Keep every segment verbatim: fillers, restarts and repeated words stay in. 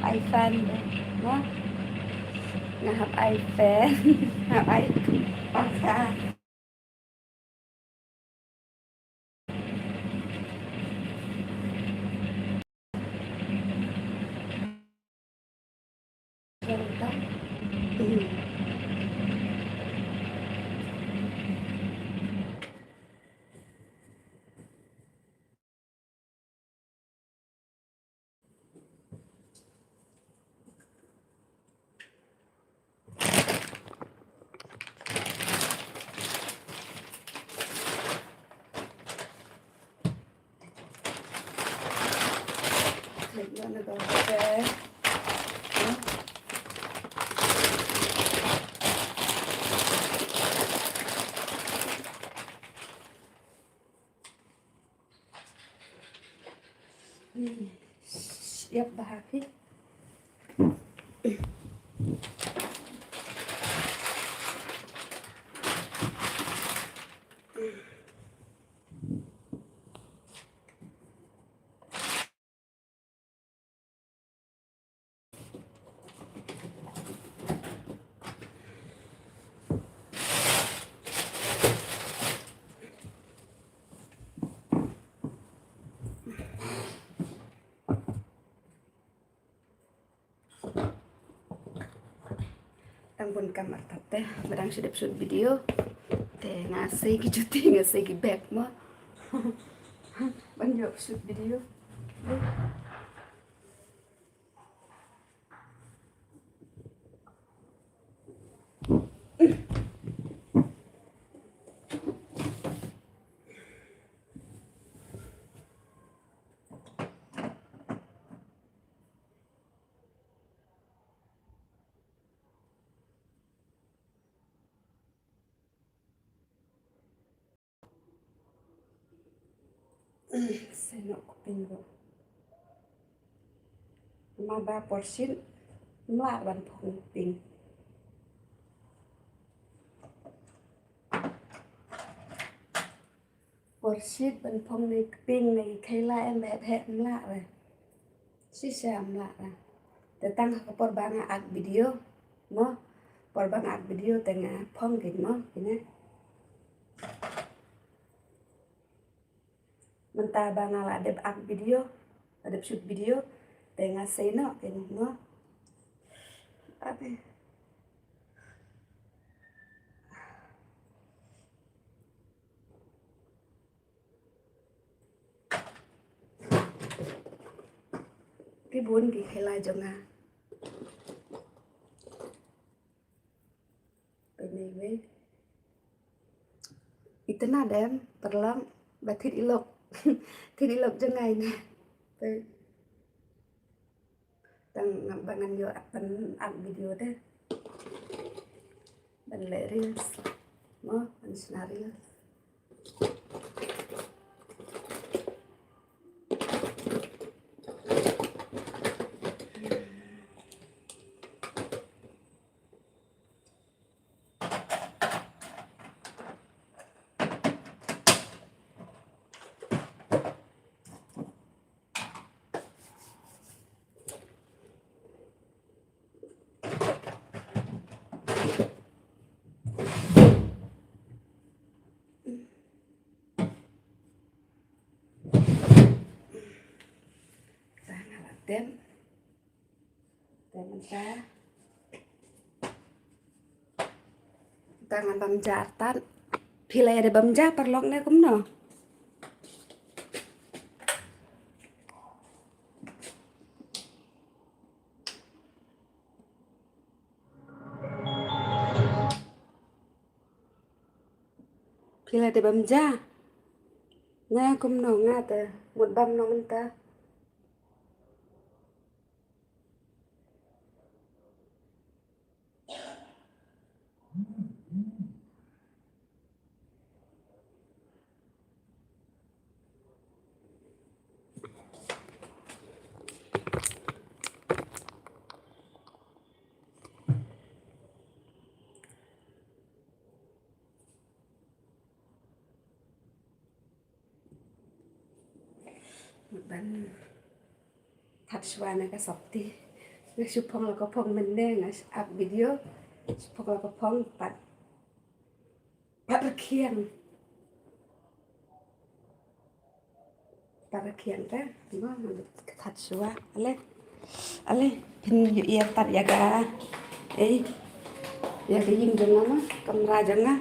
Ai fan mo. Nga hap ai fan. Hap ai pangkha. Yep, bah, okay. Tang bun kam artat te, ba dang shu dep shoot video. Te nga sei ki juti, nga sei ki bag mo. Ban ïoh shoot video. Sei noh ka pink ruh. Namar ba por shit ym lah ban phong pink. Por shit ban phong ne ka pink ne ka kheila em, heh heh ym lah re. Shisha ym lah re. Te tang ha ka por ba nga ak video mo. Por ba nga ak video te nga phong kine mo, kine. Mynta ba nga la dep ak video, la dep shoot video, te nga sei noh kine mo. Ate. Ki bun ki kheila jong nga. Anyway. Itynnad em, paralok, ba thied ilok. Thied ilok jong nga ine. Te. Tang ngam ba ngan ïoh ban ak video te. Ban leh reels. Mo, ban shna reels. Sa nga la tem. Te mynta. Te ngan bam ja artat. Phi la ïa dep bam ja paralok ne kumno? Phi la dep bam ja? Nga kumno nga te mut bam noh mynta. Ban that shuwa na ka sopti. Nga shu phong la ka phong mynne nga ap video. Shu phong la ka phong pat. Pat rkhiang. Pat rkhiang te. Mo, ka that shuwa. Ale. Ale. Phin ïoh ïa pat ïa ka. Ei. Ïa ka ïing jong nga ma. Kamra jong nga.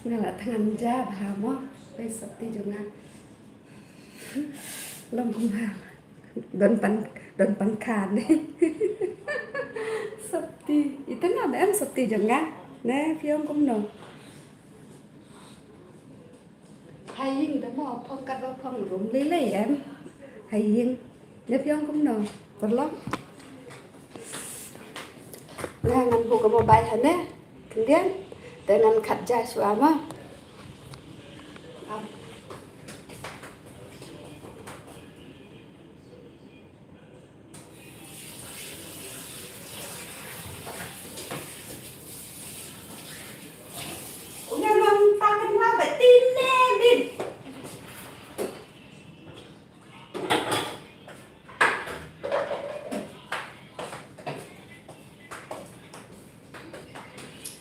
Nga la thngan ja bha mo, pei sopti jong nga. Long kumba. Don pan, don pan khan. Sopti. Ita nga em sopti jong nga. Ne phi ong kumno. Ha ïing da mo phong kat ba phong rum lei lei em. Ha ïing. Ne phi ong kumno. Paralok. Nga ngan buh ka mobile ha ne. Khyndiat. Te ngan khat ja shuwa mo.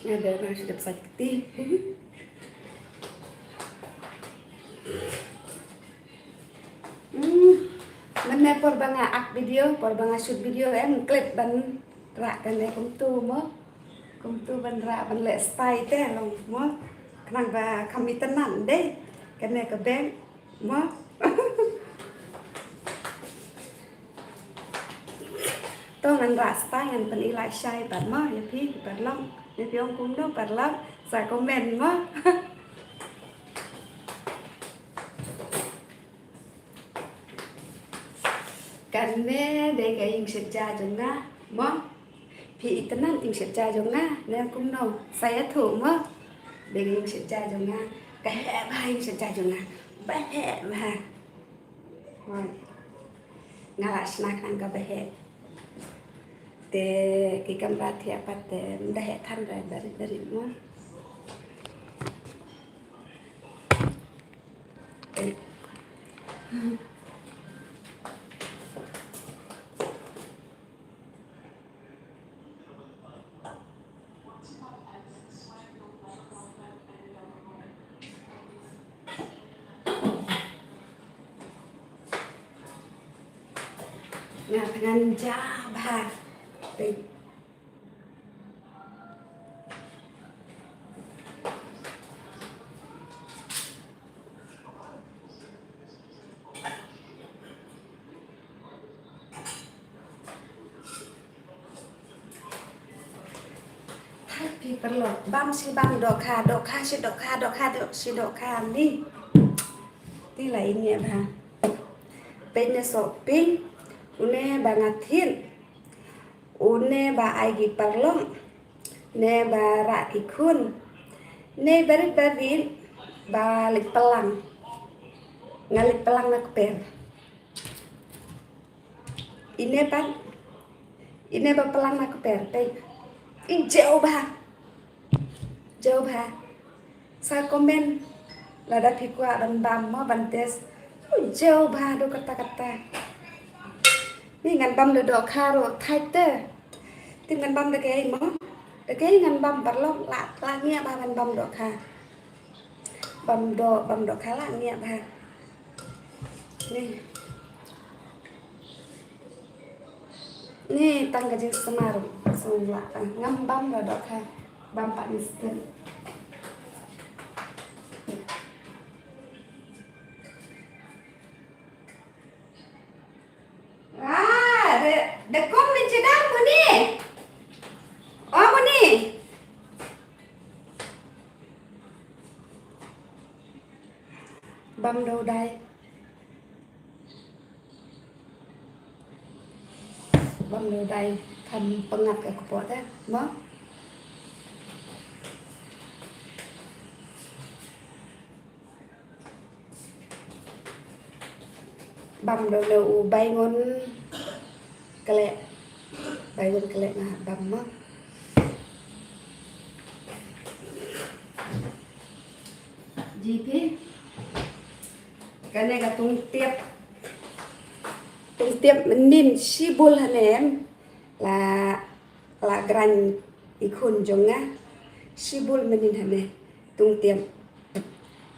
Nga dei ba shu dep sakti. Hmm. Mynne por ba nga act video, por ba nga shoot video em clip ban rah kane kumtu mo. Kumtu ban rah ban leh style te long mo. Khnang ba kham itynnad dei kane ka bank mo. To ngan rah style ngan pyni lashai pat mo ïa phi paralok. Ïa phi ong kumno paralok sa comment mo. Kane dei ka ïing shet ja jong nga mo. Phi itynnad ïing shet ja jong nga ne kumno sa ïathuh mo. Dei ka ïing shet ja jong nga. Ka heh bha ïing shet ja jong nga. Ba heh bha. Mo. Nga la shna khnang ka ba heh. Te ki kamra thiah pat te ym da heh than re barit barit mo. Nga thngan ja bha. Te Phi paralok bam shi bam dohkha, dohkha shi dohkha, dohkha doh shi dohkha ni. Te la ine bha. Peit ne sohping une ba nga thied. Une ba ai ki paralok, ne ba rah ki khun, ne barit barit ba leit plang. Nga leit plang na kper. Ine pat, ine ba plang na kper, peit. I jew bha. Jew bha. Sa comment lada phi kwah ban bam mo ban test. U jew bha do kata kata. Ni ngan bam da dohkha ruh thait te. Te ngan bam da kaei mo. Da kaei ngan bam paralok la la ngiah bha ban bam dohkha. Bam doh bam dohkha la ngiah bha. Ni. Ni tang ka jingsumar sumar ngam bam la dohkha bam pat ni stet. Ah, de de kom ni chedang muni. Oh muni. Bam do dai. Bam do dai kan pyngat ka kpoh te mo. bam da u ne u baingon kale. Baingon kale nga bam mo. Ji phi. Kane ka tungtiap. Tungtiap mynnin shibul hane em. La, la grind i khun jong nga. Shibul mynnin hane. Tungtiap.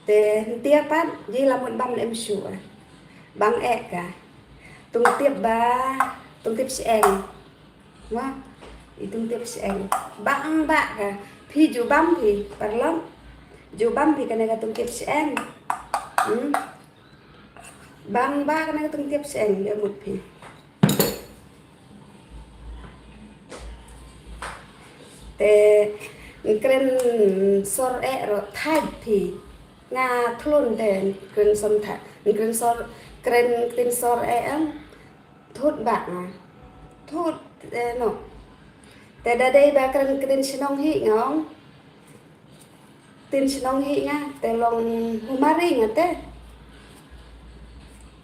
Te hyntia pat, ji la mut bam em shu ah. Bang eh ka. Tungtiap ba, tungtiap syeng. Mo, i tungtiap syeng. Bang ba ka. Phi ju bam phi, paralok. Ju bam phi kane ka tungtiap syeng. Hmm. Bang ba kane ka tungtiap syeng, ïa mut phi. Te, kren sor eh ro thait phi. Nga thlun te, kren son thait. Kren sor, kren ktien sor eh ang. Thut ba nga. Thut, eh, no. Te da dei ba kren ktien shnong hi nga ong. Ktien shnong hi nga, te long humari nga te.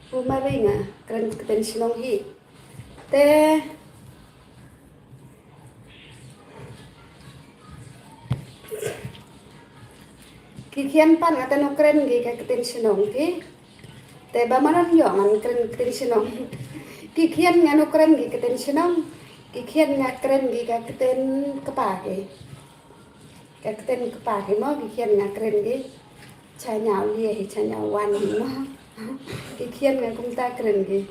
Humari nga, kren ktien shnong hi. Te. Ki khian pat nga te no kren ki ka ktien shnong ki. Te ba manon ïoh ngan kren ktien shnong. Ki khian nga no kren ki ktien shnong. Ki khian nga kren ki ka ktien kpa ki. Ka ktien kpa hi mo, ki khian nga kren ki. Cha ñiaw lie hi, cha ñiaw wan hi mo. Ki khian nga kumta kren ki.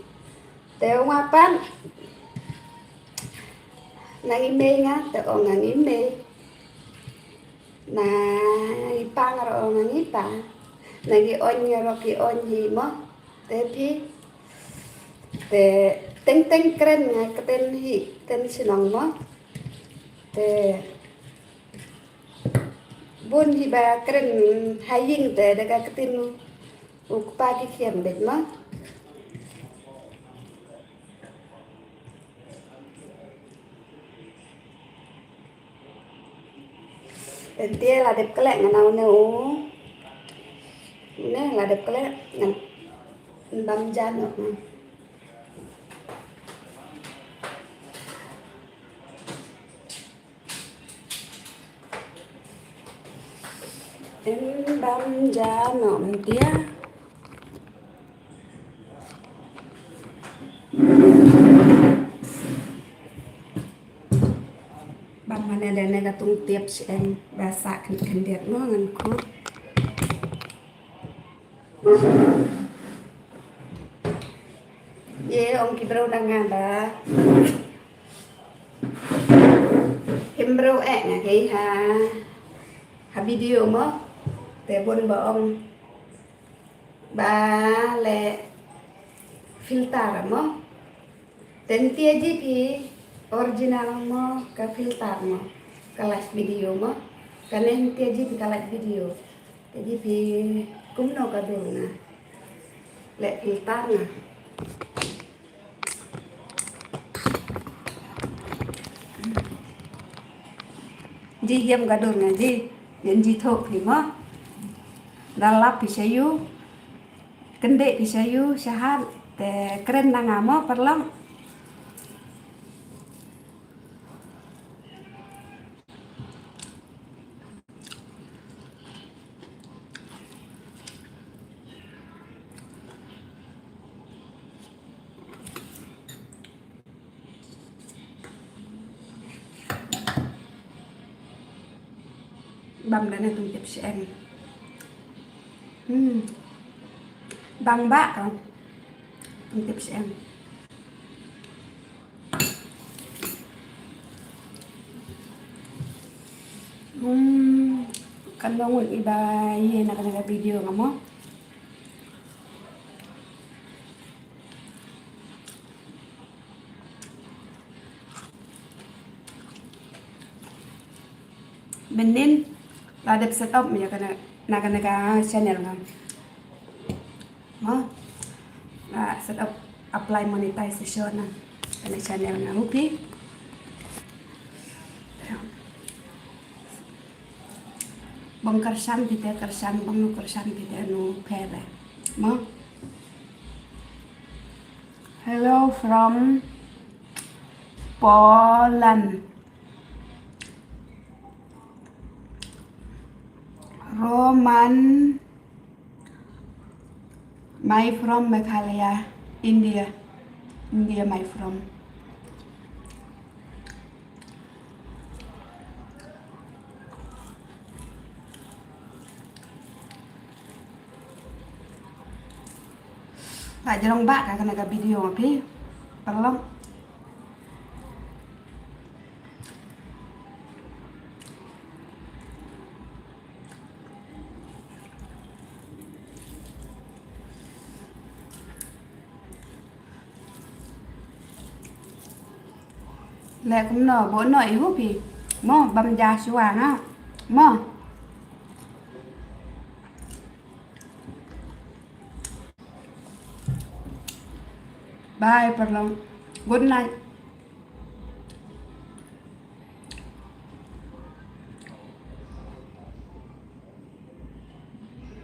Te u nga pat. Na ngi mei nga, te ong nga ngi mei. Na ngi pa nga ro ong nga ngi pa. Na ngi oin nga ro ki oin hi mo. Te phi. Te teng teng kren nga ktien hi, ktien shnong mo. Te bun hi ba kren ha ïing te da ka ktien u kpa ki khian beit mo. Te la dep khleh ngan au ne u. Ne la dep khleh ngan bam jan u. Em bam ja no em tia. Bam mane da ne ka tung tiap sien ba sa khyndiat mo ngan khu. Ye ong ki briew na nga ba. Him briew eh nga kei ha. Ha video mo. Te bun ba ong. Ba le filter mo. Te ntia ji phi original mo ka filter mo. Ka live video mo. Kane ntia ji phi ka live video. Te ji phi kumno ka dur nga. Le filter nga. Ji hiam ka dur nga ji. Yen ji thok phi mo. Da lap phi sha ïu. Kyndit phi sha ïu sha hat. Te kren na nga mo paralok. Bam da ne tung tiap sien. Hmm. Bang ba ka. Tung tiap sien. Hmm, kan long wei iba ye na ka video nga mo. Benin la dep set up me ya kana na kana ka channel nga. Mo, ah, set up apply monetization na kane channel nga upi. Bang kyrshan phi te kyrshan, bang nu kyrshan phi te nu pher. Mo. Hello from Poland. Roman, my from Meghalaya, India. India, my from. Ba jrong ba ka kane ka video ma phi. Paralok. Leh kumno, bun noh i hu phi. Mo, bam ja shuwa nga. Mo. Bye paralok. Good night.